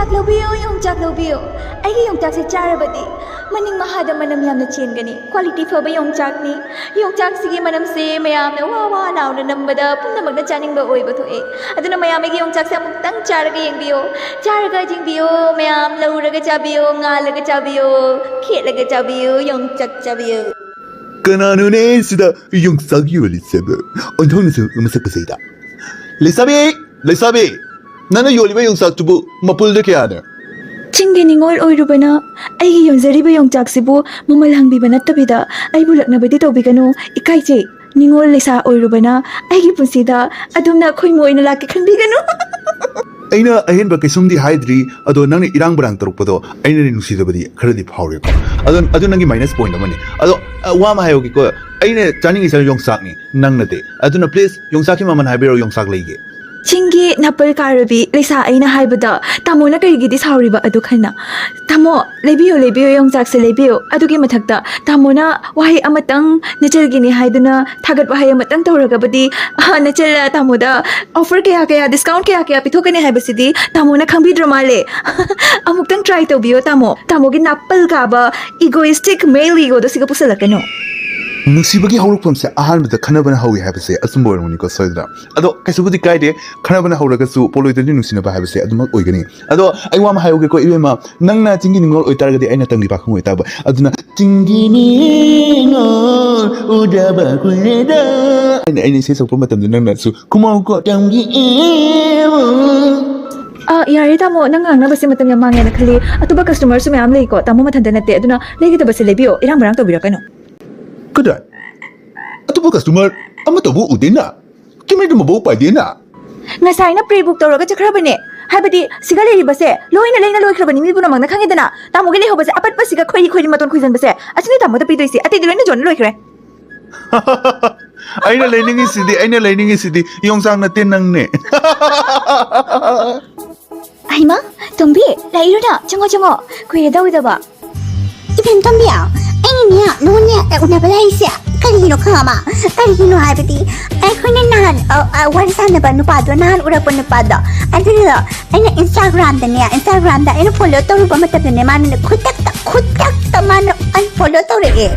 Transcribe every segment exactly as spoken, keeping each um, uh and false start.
ꯌꯣꯡꯆꯥꯛ ꯂꯧꯕꯤꯌꯨ, ꯌꯣꯡꯆꯥꯛ ꯂꯧꯕꯤꯌꯨ꯫ ꯑꯩꯒꯤ ꯌꯣꯡꯆꯥꯛꯁꯦ ꯆꯥꯔꯕꯗꯤ ꯃꯅꯤꯡ ꯃꯍꯥꯗ ꯃꯅꯝ ꯌꯥꯝꯅ ꯆꯦꯟꯒꯅꯤ꯫ ꯀ꯭ꯋꯥꯂꯤꯇꯤ ꯐꯕ ꯌꯣꯡꯆꯥꯛꯅꯤ꯫ ꯌꯣꯡꯆꯥꯛꯁꯤꯒꯤ ꯃꯅꯝꯁꯦ ꯃꯌꯥꯝꯅ ꯋꯥ ꯋꯥ ꯂꯥꯎꯅ ꯅꯝꯕꯗ ꯄꯨꯝꯅꯃꯛꯅ ꯆꯥꯅꯤꯡꯕ ꯑꯣꯏꯕ ꯊꯣꯛꯑꯦ꯫ ꯑꯗꯨꯅ ꯃꯌꯥꯝ ꯑꯩꯒꯤ ꯌꯣꯡꯆꯥꯛꯁꯦ ꯑꯃꯨꯛꯇꯪ ꯆꯥꯔꯒ ꯌꯦꯡꯕꯤꯌꯨ꯫ ꯆꯥꯔꯒ ꯌꯦꯡꯕꯤꯌꯨ ꯃꯌꯥꯝ, ꯂꯧꯔꯒ ꯆꯥꯕꯤꯌꯨ, ꯉꯥꯜꯂꯒ ꯆꯥꯕꯤꯌꯨ, ꯈꯦꯠꯂꯒ ꯆꯥꯕꯤꯌꯨ, ꯌꯣꯡꯆꯥꯛ ꯆꯥꯕꯤꯌꯨ꯫ ꯀꯅꯥꯅꯣꯅꯦ ꯁꯤꯗ ꯌꯣꯡꯆꯥꯛ ꯌꯣꯜꯂꯤꯁꯦ? ꯑꯣꯟꯊꯣꯛꯅꯁꯨ ꯃꯁꯛ ꯐꯖꯩꯗ꯫ ꯂꯩꯁꯥꯕꯤ! ꯂꯩꯁꯥꯕꯤ! ꯅꯪꯅ ꯌꯣꯜꯂꯤꯕ ꯌꯣꯡꯆꯥꯛꯇꯨꯕꯨ ꯃꯄꯨꯜꯗ ꯀꯌꯥꯅꯣ? ꯆꯤꯡꯒꯤ ꯅꯤꯉꯣꯜ ꯑꯣꯏꯔꯨꯕꯅ ꯑꯩꯒꯤ ꯌꯣꯟꯖꯔꯤꯕ ꯌꯣꯡꯆꯥꯛꯁꯤꯕꯨ ꯃꯃꯜ ꯍꯪꯕꯤꯕ ꯅꯠꯇꯕꯤꯗ ꯑꯩꯕꯨ ꯂꯛꯅꯕꯗꯤ ꯇꯧꯕꯤꯒꯅꯨ꯫ ꯏꯀꯥꯏꯖꯩ꯫ ꯅꯤꯉꯣꯜ ꯂꯩꯁꯥ ꯑꯣꯏꯔꯨꯕꯅ ꯑꯩꯒꯤ ꯄꯨꯟꯁꯤꯗ ꯑꯗꯣꯝꯅ ꯑꯈꯣꯏꯃꯣ ꯑꯣꯏꯅ ꯂꯥꯛꯀꯦ ꯈꯟꯕꯤꯒꯅꯨ꯫ ꯑꯩꯅ ꯑꯍꯦꯟꯕ ꯀꯩꯁꯨꯝꯗꯤ ꯍꯥꯏꯗ꯭ꯔꯤ, ꯑꯗꯣ ꯅꯪꯅ ꯏꯔꯥꯡ ꯕꯔꯥꯡ ꯇꯧꯔꯛꯄꯗꯣ ꯑꯩꯅꯗꯤ ꯅꯨꯡꯁꯤꯗꯕꯗꯤ ꯈꯔꯗꯤ ꯐꯥꯎꯔꯦꯀꯣ꯫ ꯑꯗꯣ, ꯑꯗꯨ ꯅꯪꯒꯤ ꯃꯥꯏꯅꯁ ꯄꯣꯏꯟꯠ ꯑꯃꯅꯤ꯫ ꯑꯗꯣ, ꯑ, ꯋꯥ ꯑꯃ ꯍꯥꯏꯍꯧꯒꯦꯀꯣ, ꯑꯩꯅ ꯆꯥꯅꯤꯡꯉꯤꯁꯦ ꯌꯣꯡꯆꯥꯛꯅꯤ, ꯅꯪ ꯅꯠꯇꯦ꯫ ꯑꯗꯨꯅ ꯄ꯭ꯂꯤꯖ ꯌꯣꯡꯆꯥꯛꯀꯤ ꯃꯃꯜ ꯍꯥꯏꯕꯤꯔꯛꯑꯣ, ꯌꯣꯡꯆꯥꯛ ꯂꯩꯒꯦ꯫ ꯆꯤꯡꯒꯤ ꯅꯥꯄꯜ ꯀꯥꯔꯕꯤ ꯂꯩꯁꯥ ꯑꯩꯅ ꯍꯥꯏꯕꯗ ꯇꯥꯃꯣꯅ ꯀꯔꯤꯒꯤꯗꯤ ꯁꯥꯎꯔꯤꯕ ꯑꯗꯨ ꯈꯟꯅ? ꯇꯥꯃꯣ, ꯂꯩꯕꯤꯌꯨ, ꯂꯩꯕꯤꯌꯨ, ꯌꯣꯡꯆꯥꯛꯁꯦ ꯂꯩꯕꯤꯌꯨ꯫ ꯑꯗꯨꯒꯤ ꯃꯊꯛꯇ ꯇꯥꯃꯣꯅ ꯋꯥꯍꯩ ꯑꯃꯇꯪ ꯅꯆꯜꯒꯤꯅꯤ ꯍꯥꯏꯗꯨꯅ ꯊꯥꯒꯠ ꯋꯥꯍꯩ ꯑꯃꯇꯪ ꯇꯧꯔꯒꯕꯨꯗꯤ, ꯑ, ꯅꯆꯜ ꯇꯥꯃꯣꯗ ꯑꯣꯐꯔ ꯀꯌꯥ ꯀꯌꯥ, ꯗꯤꯁꯀꯥꯎꯟ ꯀꯌꯥ ꯀꯌꯥ ꯄꯤꯊꯣꯛꯀꯅꯤ ꯍꯥꯏꯕꯁꯤꯗꯤ ꯇꯥꯃꯣꯅ ꯈꯪꯕꯤꯗ꯭ꯔ ꯃꯥꯜꯂꯦ꯫ ꯑꯃꯨꯛꯇꯪ ꯇ꯭ꯔꯥꯏ ꯇꯧꯕꯤꯌꯣ ꯇꯥꯃꯣ꯫ ꯇꯥꯃꯣꯒꯤ ꯅꯥꯄꯜ ꯀꯥꯕ ꯏꯒꯣꯏꯁꯇꯤꯛ ꯃꯦꯜ ꯏꯒꯣꯗꯣ ꯁꯤꯒ ꯄꯨꯁꯜꯂꯛꯀꯅꯨ꯫ ꯅꯨꯡꯁꯤꯕꯒꯤ ꯍꯧꯔꯛꯐꯝꯁꯦ ꯑꯍꯥꯟꯕꯗ ꯈꯟꯅꯕꯅ ꯍꯧꯋꯤ ꯍꯥꯏꯕꯁꯦ ꯑꯆꯨꯝꯕ ꯑꯣꯏꯔꯝꯒꯅꯤꯀꯣ, ꯁꯣꯏꯗꯅ꯫ ꯑꯗꯣ ꯀꯩꯁꯨꯕꯨꯗꯤ ꯀꯥꯏꯗꯦ, ꯈꯟꯅꯕꯅ ꯍꯧꯔꯒꯁꯨ ꯄꯣꯂꯣꯏꯗꯗꯤ ꯅꯨꯡꯁꯤꯅꯕ ꯍꯥꯏꯕꯁꯦ ꯑꯗꯨꯃꯛ ꯑꯣꯏꯒꯅꯤ꯫ ꯑꯗꯣ ꯑꯩ ꯋꯥ ꯑꯃ ꯍꯥꯏꯍꯧꯒꯦꯀꯣ, ꯏꯕꯦꯝꯃ, ꯅꯪꯅ ꯆꯤꯡꯒꯤ ꯅꯤꯉꯣꯜ ꯑꯣꯏꯇꯥꯔꯒꯗꯤ ꯑꯩꯅ ꯇꯝꯒꯤ ꯄꯥꯈꯪ ꯑꯣꯏꯇꯥꯕ꯫ ꯑꯗꯨꯅ ꯆꯤꯡꯒꯤ ꯅꯤꯉꯣꯜ ꯎꯗꯕ ꯀꯨꯏꯔꯦꯗ꯫ ꯑꯩꯅ, ꯑꯩꯅ ꯏꯁꯩ ꯁꯛꯄ ꯃꯇꯝꯗ ꯅꯪꯅꯁꯨ ꯈꯨꯃꯧꯀꯣ, ꯇꯝꯒꯤ ꯏꯉꯣꯜ꯫ ꯑꯥ, ꯌꯥꯔꯦ ꯇꯥꯃꯣ, ꯅꯪ ꯉꯥꯡꯅꯕꯁꯦ ꯃꯇꯝ ꯌꯥꯝ ꯃꯥꯡꯉꯦꯅ ꯈꯜꯂꯤ꯫ ꯑꯇꯣꯞꯄ ꯀꯁꯇꯃꯔꯁꯨ ꯃꯌꯥꯝ ꯂꯩꯀꯣ, ꯇꯥꯃꯣ ꯃꯊꯟꯇ ꯅꯠꯇꯦ꯫ ꯑꯗꯨꯅ ꯂꯩꯒꯗꯕꯁꯦ ꯂꯩꯕꯤꯌꯣ, ꯏꯔꯥꯡ ꯃꯔꯥꯡ ꯇꯧꯕꯤꯔꯛꯀꯅꯨ꯫ ꯀꯗꯥꯏ? ꯑꯇꯣꯞꯄ ꯀꯁꯇꯃꯔ ꯑꯃꯠꯇꯕꯨ ꯎꯗꯦꯅ? ꯀꯦꯃꯦꯔꯥꯗꯨ ꯃꯕꯨꯛ ꯄꯥꯏꯗꯦꯅ? ꯉꯁꯥꯏꯅ ꯄ꯭ꯔꯤ ꯕꯨꯛ ꯇꯧꯔꯒ ꯆꯠꯈ꯭ꯔꯕꯅꯦ꯫ ꯍꯥꯏꯕꯗꯤ ꯁꯤꯒ ꯂꯩꯔꯤꯕꯁꯦ ꯂꯣꯏꯅ ꯂꯩꯅ ꯂꯣꯏꯈ꯭ꯔꯕꯅꯤ, ꯃꯤ ꯄꯨꯝꯅꯃꯛꯅ ꯈꯪꯉꯤꯗꯅ꯫ ꯇꯥꯃꯣꯒꯤ ꯂꯩꯍꯧꯕꯁꯦ ꯑꯄꯠꯄꯁꯤꯒ ꯈꯣꯏꯔꯤ ꯈꯣꯏꯔꯤ ꯃꯇꯣꯟ ꯈꯣꯏꯖꯟꯕꯁꯦ ꯑꯁꯤꯅꯤ ꯇꯥꯃꯣꯗ ꯄꯤꯗꯣꯏꯁꯦ, ꯑꯇꯩꯗꯤ ꯂꯣꯏꯅ ꯌꯣꯟ ꯂꯣꯏꯈ꯭ꯔꯦ꯫ ꯑꯩꯅ ꯂꯩꯅꯤꯡꯉꯤꯁꯤꯗꯤ, ꯑꯩꯅ ꯂꯩꯅꯤꯡꯉꯤꯁꯤꯗꯤ ꯌꯣꯡꯆꯥꯛ ꯅꯠꯇꯦ, ꯅꯪꯅꯦ꯫ ꯍꯩꯃꯥ, ꯇꯣꯝꯕꯤ, ꯂꯥꯛꯏꯔꯣ ꯅꯪ? ꯆꯪꯉꯣ, ꯆꯪꯉꯣ꯫ ꯀꯨꯏꯔꯦꯗ ꯎꯗꯕ꯫ ꯏꯕꯦꯝ ꯇꯣꯝꯕꯤ, ꯑꯩꯅꯅꯦ, ꯅꯉꯣꯟꯅꯦ, ꯎꯅꯕ ꯂꯥꯛꯏꯁꯦ꯫ ꯀꯔꯤꯒꯤꯅꯣ ꯈꯪꯉꯕ? ꯀꯔꯤꯒꯤꯅꯣ ꯍꯥꯏꯕꯗꯤ, ꯑꯩꯈꯣꯏꯅ ꯅꯍꯥꯟ, ꯑ, ꯑ, ꯋꯥꯔꯤ ꯁꯥꯟꯅꯕ ꯅꯨꯄꯥꯗꯣ, ꯅꯍꯥꯟ ꯎꯔꯛꯄ ꯅꯨꯄꯥꯗꯣ, ꯑꯗꯨꯗꯣ ꯑꯩꯅ Instagram-ꯗꯅꯦ, Instagram-ꯗ ꯑꯩꯅ follow ꯇꯧꯔꯨꯕ ꯃꯇꯝꯗꯅꯦ, ꯃꯥꯅꯅꯦ ꯈꯨꯗꯛꯇ, ꯈꯨꯗꯛꯇ ꯃꯥꯅ unfollow ꯇꯧꯔꯛꯑꯦ꯫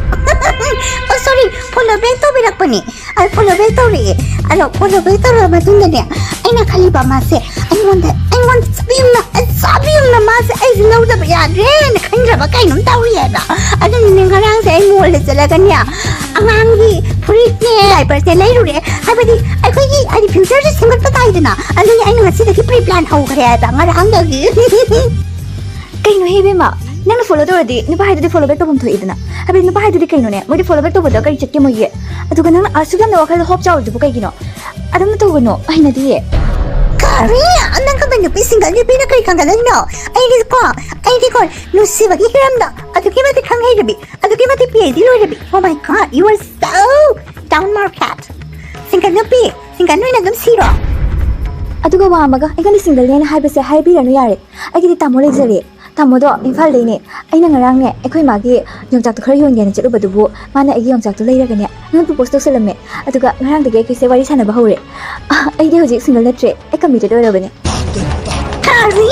Oh, sorry, follow back ꯇꯧꯕꯤꯔꯛꯄꯅꯦ꯫ ꯑꯩ follow back ꯇꯧꯔꯛꯑꯦ꯫ ꯑꯗꯣ follow back ꯇꯧꯔꯛꯑ ꯃꯇꯨꯡꯗꯅꯦ, ꯑꯩꯅ ꯈꯜꯂꯤꯕ ꯃꯥꯁꯦ ꯑꯩꯉꯣꯟꯗ, ꯑꯩꯉꯣꯟꯗ ꯆꯥꯕꯤꯌꯨꯅ, ꯆꯥꯕꯤꯌꯨꯅ ꯃꯥꯁꯦ ꯑꯩꯁꯦ ꯂꯧꯗꯕ ꯌꯥꯗ꯭ꯔꯦꯅ ꯈꯟꯈ꯭ꯔꯕ ꯀꯩꯅꯣꯝ ꯇꯧꯔꯤ ꯍꯥꯏꯕ꯫ ꯑꯗꯨꯅꯅꯦ ꯉꯔꯥꯡꯁꯦ ꯑꯩ mall-ꯗ ꯆꯠꯂꯒꯅꯦ, ꯑꯉꯥꯡꯒꯤ ꯐꯨꯔꯤꯠꯅꯦ, diaper-ꯁꯦ ꯂꯩꯔꯨꯔꯦ꯫ ꯍꯥꯏꯕꯗꯤ ꯑꯩꯈꯣꯏꯒꯤ, ꯍꯥꯏꯗꯤ, future-ꯁꯦ ꯁꯦꯝꯒꯠꯄ ꯇꯥꯏꯗꯅ꯫ ꯑꯗꯨꯒꯤ ꯑꯩꯅ ꯉꯁꯤꯗꯒꯤ pre-plan ꯍꯧꯈ꯭ꯔꯦ ꯍꯥꯏꯕ, ꯉꯔꯥꯡꯗꯒꯤ꯫ ꯀꯩꯅꯣ ꯍꯦ ꯏꯕꯦꯝꯃ, ꯅꯪꯅ follow ꯇꯧꯔꯗꯤ ꯅꯨꯄꯥ ꯍꯥꯏꯗꯨꯗꯤ follow back ꯇꯧꯐꯝ ꯊꯣꯛꯏꯗꯅ꯫ ꯍꯥꯏꯕꯗꯤ ꯅꯨꯄꯥ ꯍꯥꯏꯗꯨꯗꯤ ꯀꯩꯅꯣꯅꯦ, ꯃꯣꯏꯗꯤ follow back ꯇꯧꯕꯗ ꯀꯔꯤ ꯆꯠꯀꯦ ꯃꯣꯏꯒꯤ? ꯑꯗꯨꯒ ꯅꯪꯅ ꯑꯁꯨꯛ ꯌꯥꯝꯅ ꯋꯥꯈꯜꯗ ꯍꯣꯞ ꯆꯥꯎꯔꯤꯗꯨꯕꯨ ꯀꯩꯒꯤꯅꯣ? ꯑꯗꯨꯝꯅ ꯇꯧꯒꯅꯨ, ꯍꯩꯅꯗꯤꯌꯦ꯫ ꯀꯔꯤ? ꯅꯪ ꯀꯃꯥꯏ ꯅꯨꯄꯤ single ꯅꯨꯄꯤꯅ ꯀꯔꯤ ꯈꯪꯒꯗꯣꯏꯅꯣ? ꯑꯩꯗꯤꯀꯣ, ꯑꯩꯗꯤꯀꯣ, ꯅꯨꯡꯁꯤꯕꯒꯤ ꯍꯤꯔꯝꯗ ꯑꯗꯨꯛꯀꯤ ꯃꯇꯤꯛ ꯈꯪ ꯍꯩꯔꯕꯤ, ꯑꯗꯨꯛꯀꯤ ꯃꯇꯤꯛ P H D ꯂꯣꯏꯔꯕꯤ꯫ Oh my God, you are so down market. Single ꯅꯨꯄꯤ, single ꯑꯣꯏꯅ ꯑꯗꯨꯝ ꯁꯤꯔꯣ꯫ ꯑꯗꯨꯒ ꯋꯥ ꯑꯃꯒ, ꯑꯩꯉꯣꯟꯗ single-ꯅꯦꯅ ꯍꯥꯏꯕꯁꯦ ꯍꯥꯏꯕꯤꯔꯅꯨ ꯌꯥꯔꯦ꯫ ꯑꯩꯒꯤꯗꯤ ꯇꯥꯃꯣ ꯂꯩꯖꯔꯦ꯫ ꯇꯥꯃꯣꯗꯣ ꯏꯝꯐꯥꯜꯗꯩꯅꯦ꯫ ꯑꯩꯅ ꯉꯔꯥꯡꯅꯦ ꯑꯩꯈꯣꯏ ꯃꯥꯒꯤ ꯌꯣꯡꯆꯥꯛꯇꯣ ꯈꯔ ꯌꯣꯟꯒꯦꯅ ꯆꯠꯂꯨꯕꯗꯨꯕꯨ ꯃꯥꯅ ꯑꯩꯒꯤ ꯌꯣꯡꯆꯥꯛꯇꯣ ꯂꯩꯔꯒꯅꯦ ꯅꯪ propose ꯇꯧꯁꯜꯂꯝꯃꯦ꯫ ꯑꯗꯨꯒ ꯉꯔꯥꯡꯗꯒꯤ ꯑꯩꯈꯣꯏꯁꯦ ꯋꯥꯔꯤ ꯁꯥꯟꯅꯕ ꯍꯧꯔꯦ꯫ ꯑ, ꯑꯩꯗꯤ ꯍꯧꯖꯤꯛ single ꯅꯠꯇ꯭ꯔꯦ, ꯑꯩ committed ꯑꯣꯏꯔꯕꯅꯦ꯫ ꯀꯔꯤ?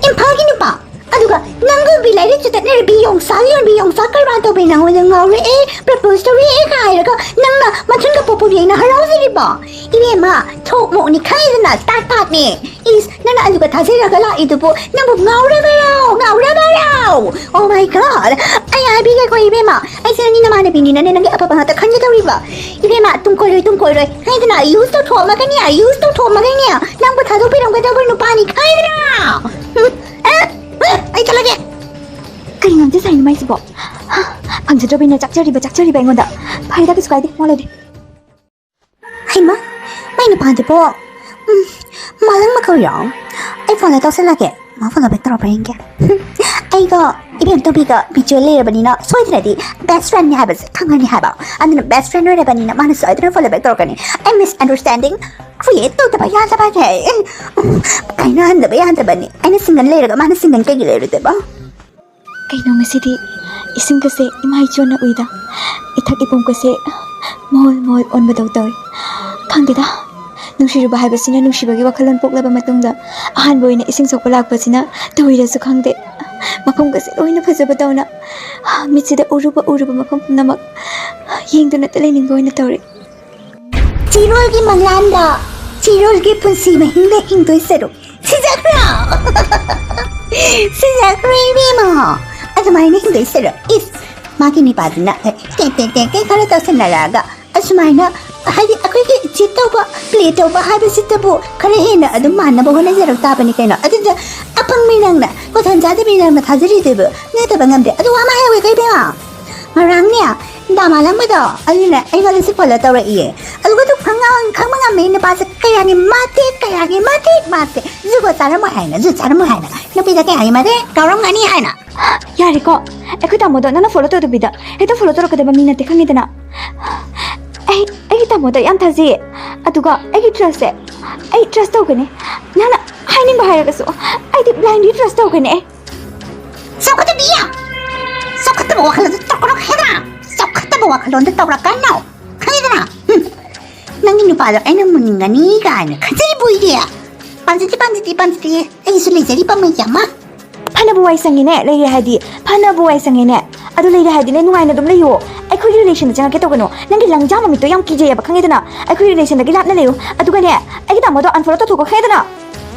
ꯏꯝꯐꯥꯜꯒꯤ ꯅꯨꯄꯥ? ꯑꯗꯨꯒ ꯅꯪꯒ ꯕꯤ ꯂꯥꯏꯔꯤꯛꯁꯨ ꯆꯠꯅꯔꯕꯤ ꯌꯣꯡꯆꯥꯛ ꯌꯣꯟꯕꯤ ꯌꯣꯡꯆꯥꯛ ꯀꯔꯕꯥꯔ ꯇꯧꯕꯤ ꯅꯪꯉꯣꯟꯗ ꯉꯥꯎꯔꯛꯑꯦ, propose ꯇꯧꯔꯛꯑꯦ ꯀꯥꯏꯔꯒ ꯅꯪꯅ ꯃꯊꯨꯟꯒ ꯄꯣꯛꯄꯣꯛ ꯌꯩꯅ ꯍꯔꯥꯎꯖꯔꯤꯕꯣ? ꯏꯕꯦꯝꯃ, ꯊꯣꯛ ꯃꯣꯛꯅꯤ ꯈꯪꯉꯤꯗꯅ, ꯇꯥꯠ ꯇꯥꯠꯅꯦ꯫ ꯏꯁ, ꯅꯪꯅ ꯑꯂꯨꯒ ꯊꯥꯖꯔꯒ ꯂꯥꯛꯏꯗꯨꯕꯨ ꯅꯪꯕꯨ ꯉꯥꯎꯔꯕꯔꯣ? ꯉꯥꯎꯔꯕꯔꯣ? Oh my God! ꯑꯩ ꯍꯥꯏꯕꯤꯒꯦꯀꯣ ꯏꯕꯦꯝꯃ, ꯑꯩꯁꯦ ꯅꯪꯒꯤ ꯅꯃꯥꯟꯅꯕꯤꯅꯤꯅꯅꯦ ꯅꯪꯒꯤ ꯑꯐꯕ ꯉꯥꯛꯇ ꯈꯟꯒꯦ ꯇꯧꯔꯤꯕ꯫ ꯏꯕꯦꯝꯃ, ꯇꯨꯡ ꯀꯣꯏꯔꯣꯏ, ꯇꯨꯡ ꯀꯣꯏꯔꯣꯏ ꯍꯥꯏꯗꯅ use ꯇꯧꯊꯣꯛꯑꯝꯃꯒꯅꯦ, use ꯇꯧꯊꯣꯛꯑꯝꯃꯒꯅꯦ ꯅꯪꯕꯨ ꯊꯥꯗꯣꯛꯄꯤꯔꯝꯒꯗꯧꯕ ꯅꯨꯄꯥꯅꯤ ꯈꯪꯉꯤꯗꯅ꯫ ꯎꯝ, ꯑꯦ, ꯑꯦ, ꯑꯩ ꯆꯠꯂꯒꯦ꯫ ꯀꯩꯅꯣ ꯉꯝꯖ ꯁꯥꯏꯅꯣ ꯃꯥꯏꯁꯤꯕꯣ? ꯍꯥ? ꯐꯪꯖꯗ꯭ꯔꯕꯅꯤꯅ ꯆꯥꯛꯆꯔꯤꯕ, ꯆꯥꯛꯆꯔꯤꯕ ꯑꯩꯉꯣꯟꯗ꯫ ꯐꯔꯦꯗ, ꯀꯩꯁꯨ ꯀꯥꯏꯗꯦ, ꯃꯋꯥ ꯂꯧꯗꯦ꯫ ꯍꯩꯃꯥ, ꯃꯥꯏ ꯅꯨꯄꯥꯗꯨꯕꯣ, ꯎꯝ, ꯃꯥꯂꯪ ꯃꯈꯧꯔꯣ? ꯑꯩ phone ꯇꯧꯁꯜꯂꯒꯦ, ꯃꯥ follow back ꯇꯧꯔꯛꯄ꯭ꯔꯥ ꯌꯦꯡꯒꯦ꯫ ꯑꯩꯒ ꯏꯕꯦꯝꯇꯣꯕꯤꯒ mutual ꯂꯩꯔꯕꯅꯤꯅ ꯁꯣꯏꯗꯅꯗꯤ best friend ꯅꯤ ꯍꯥꯏꯕꯁꯦ ꯈꯪꯉꯅꯤ ꯍꯥꯏꯕ꯫ ꯑꯗꯨꯅ best friend ꯑꯣꯏꯔꯕꯅꯤꯅ ꯃꯥꯅ ꯁꯣꯏꯗꯅ follow back ꯇꯧꯔꯛꯀꯅꯤ꯫ ꯑꯩ misunderstanding create ꯇꯧꯗꯕ ꯌꯥꯗꯕꯅꯦ꯫ ꯀꯥꯏꯅꯍꯟꯗꯕ ꯌꯥꯗꯕꯅꯦ꯫ ꯑꯩꯅ single ꯂꯩꯔꯒ ꯃꯥꯅ single ꯀꯩꯒꯤ ꯂꯩꯔꯣꯏꯗꯣꯏꯕ? ꯀꯩꯅꯣ ꯉꯁꯤꯗꯤ ꯏꯁꯤꯡꯒꯁꯦ ꯏꯃꯥ ꯏꯆꯣꯟꯅ ꯎꯏꯗ, ꯏꯊꯛ ꯏꯄꯣꯝꯒꯁꯦ ꯃꯣꯜ ꯃꯣꯜ ꯑꯣꯟꯕꯗꯧ ꯇꯧꯏ꯫ ꯈꯪꯗꯦꯗ, ꯅꯨꯡꯁꯤꯔꯨꯕ ꯍꯥꯏꯕꯁꯤꯅ ꯅꯨꯡꯁꯤꯕꯒꯤ ꯋꯥꯈꯜꯂꯣꯟ ꯄꯣꯛꯂꯕ ꯃꯇꯨꯡꯗ ꯑꯍꯥꯟꯕ ꯑꯣꯏꯅ ꯏꯁꯤꯡ ꯁꯣꯛꯄ ꯂꯥꯛꯄꯁꯤꯅ ꯇꯧꯔꯤꯔꯁꯨ ꯈꯪꯗꯦ꯫ ꯃꯐꯝꯒꯁꯦ ꯂꯣꯏꯅ ꯐꯖꯕꯗꯧꯅ, ꯃꯤꯠꯁꯤꯗ ꯎꯔꯨꯕ ꯎꯔꯨꯕ ꯃꯐꯝ ꯄꯨꯝꯅꯃꯛ ꯌꯦꯡꯗꯨꯅꯇ ꯂꯩꯅꯤꯡꯕ ꯑꯣꯏꯅ ꯇꯧꯔꯤ꯫ ꯆꯤꯔꯣꯜꯒꯤ ꯃꯪꯂꯥꯟꯗ ꯆꯤꯔꯣꯜꯒꯤ ꯄꯨꯟꯁꯤ ꯃꯍꯤꯡꯗ ꯍꯤꯡꯗꯣꯏ ꯁꯔꯨꯛ ꯁꯤꯖꯈ꯭ꯔꯣ꯫ ꯁꯤꯖꯈ꯭ꯔꯣ ꯏꯕꯦꯝꯃ꯫ ꯑꯗꯨꯃꯥꯏꯅ ꯍꯤꯡꯗꯣꯏ ꯁꯔꯨꯛ, ꯏꯁ, ꯃꯥꯒꯤ ꯅꯤꯄꯥꯗꯨꯅ ꯇꯦꯛ ꯇꯦꯛ ꯇꯦꯛ ꯇꯦꯛ ꯈꯔ ꯇꯧꯁꯟꯅꯔꯛꯑꯒ ꯑꯁꯨꯃꯥꯏꯅ, ꯍꯥꯏꯗꯤ ꯑꯩꯈꯣꯏꯒꯤ ꯆꯤꯠ ꯇꯧꯕ, ꯄ꯭ꯂꯦ ꯇꯧꯕ ꯍꯥꯏꯕꯁꯤꯗꯕꯨ ꯈꯔ ꯍꯦꯟꯅ ꯑꯗꯨꯝ ꯃꯥꯟꯅꯕ ꯍꯣꯠꯅꯖꯔꯛ ꯇꯥꯕꯅꯤ ꯀꯩꯅꯣ꯫ ꯑꯗꯨꯗ ꯑꯄꯪꯕꯤ ꯅꯪꯅ, ꯀꯣꯊꯣꯟ ꯆꯥꯗꯕꯤ ꯅꯪꯅ ꯊꯥꯖꯔꯤꯗꯨꯕꯨ ꯅꯣꯏꯗꯕ ꯉꯝꯗꯦ꯫ ꯑꯗꯨ ꯋꯥ ꯑꯃ ꯍꯥꯏꯍꯧꯒꯦ ꯏꯕꯦꯝꯃ, ꯉꯔꯥꯡꯅꯦ ꯗꯥ ꯃꯥꯂꯪꯕꯗꯣ ꯑꯗꯨꯅ ꯑꯩꯉꯣꯟꯗ ꯁꯤ ꯐꯣꯂꯣ ꯇꯧꯔꯛꯏꯌꯦ꯫ ꯑꯗꯨꯒ ꯑꯗꯨ ꯈꯪꯉ-, ꯈꯪꯕ ꯉꯝꯃꯤ ꯅꯨꯄꯥꯁꯦ ꯀꯌꯥꯒꯤ ꯃꯇꯤꯛ, ꯀꯌꯥꯒꯤ ꯃꯇꯤꯛ ꯃꯥꯁꯦ ꯖꯨꯒꯣꯠ ꯆꯥꯔꯝꯃꯣꯏ ꯍꯥꯏꯅ, ꯖꯨꯠ ꯆꯥꯔꯝꯃꯣꯏ ꯍꯥꯏꯅ, ꯅꯨꯄꯤꯗ ꯀꯌꯥꯒꯤ ꯃꯇꯤꯛ ꯀꯥꯎꯔꯝꯒꯅꯤ ꯍꯥꯏꯅ꯫ ꯌꯥꯔꯦꯀꯣ, ꯑꯩꯈꯣꯏ ꯇꯥꯃꯣꯗꯣ ꯅꯪꯅ ꯐꯣꯂꯣ ꯇꯧꯗꯕꯤꯗ ꯍꯦꯛꯇ ꯐꯣꯂꯣ ꯇꯧꯔꯛꯀꯗꯕ ꯃꯤ ꯅꯠꯇꯦ, ꯈꯪꯉꯤꯗꯅ꯫ ꯑꯩ, ꯑꯩꯒꯤ ꯇꯥꯃꯣꯗꯣ ꯌꯥꯝ ꯊꯥꯖꯩꯌꯦ, ꯑꯗꯨꯒ ꯑꯩꯒꯤ ꯇ꯭ꯔꯁꯁꯦ ꯑꯩ ꯇ꯭ꯔꯁ ꯇꯧꯒꯅꯤ꯫ ꯅꯪꯅ ꯍꯥꯏꯅꯤꯡꯕ ꯍꯥꯏꯔꯒꯁꯨ ꯑꯩꯗꯤ ꯕ꯭ꯂꯥꯏꯟꯂꯤ ꯇ꯭ꯔꯁ ꯇꯧꯒꯅꯤ ꯑꯩ꯫ ꯆꯥꯎꯈꯠꯇꯕꯤ! ꯆꯥꯎꯈꯠꯇꯕ ꯋꯥꯈꯜꯂꯣꯟꯗꯣ ꯇꯧꯔꯛꯀꯅꯣ ꯍꯥꯏꯗ꯭ꯔꯥ? ꯆꯥꯎꯈꯠꯇꯕ ꯋꯥꯈꯜꯂꯣꯟꯗꯣ ꯇꯧꯔꯛꯀꯅꯣ, ꯈꯪꯉꯤꯗꯅ? ꯍꯨꯝ꯫ ꯅꯪꯒꯤ ꯅꯨꯄꯥꯗꯣ ꯑꯩꯅ ꯃꯨꯟꯅꯤꯡꯒꯅꯤ ꯀꯥꯏꯅ ꯈꯟꯖꯔꯤꯕꯣꯏꯗꯤ? ꯄꯥꯟꯖꯗꯦ, ꯄꯥꯟꯖꯗꯦ, ꯄꯥꯟꯖꯗꯦ꯫ ꯑꯩꯒꯤꯁꯨ ꯂꯩꯖꯔꯤ ꯄꯥꯝꯕꯩ ꯑꯃ꯫ ꯐꯅꯕꯨ ꯋꯥꯏ ꯁꯪꯉꯦꯅꯦ, ꯂꯩꯔꯦ ꯍꯥꯏꯗꯤ꯫ ꯐꯅꯕꯨ ꯋꯥꯏ ꯁꯪꯉꯦꯅꯦ꯫ ꯑꯗꯨ ꯂꯩꯔꯦ ꯍꯥꯏꯗꯤꯅꯦ, ꯅꯨꯡꯉꯥꯏꯅ ꯑꯗꯨꯝ ꯂꯩꯌꯣ꯫ ꯑꯩꯈꯣꯏꯒꯤ ꯔꯤꯂꯦꯁꯟꯗ ꯆꯪꯉꯛꯀꯦ ꯇꯧꯒꯅꯣ꯫ ꯅꯪꯒꯤ ꯂꯪꯖꯥ ꯃꯃꯤꯠꯇꯣ ꯌꯥꯝ ꯀꯤꯖꯩꯌꯦꯕ, ꯈꯪꯉꯦꯗꯅ? ꯑꯩꯈꯣꯏꯒꯤ ꯔꯤꯂꯦꯁꯟꯗꯒꯤ ꯂꯥꯞꯅ ꯂꯩꯌꯨ꯫ ꯑꯗꯨꯒꯅꯦ, ꯑꯩꯒꯤ ꯇꯥꯃꯣꯗꯣ ꯑꯟꯐꯣꯂꯣ ꯇꯧꯊꯣꯛꯈꯣ, ꯈꯪꯉꯦꯗꯅ?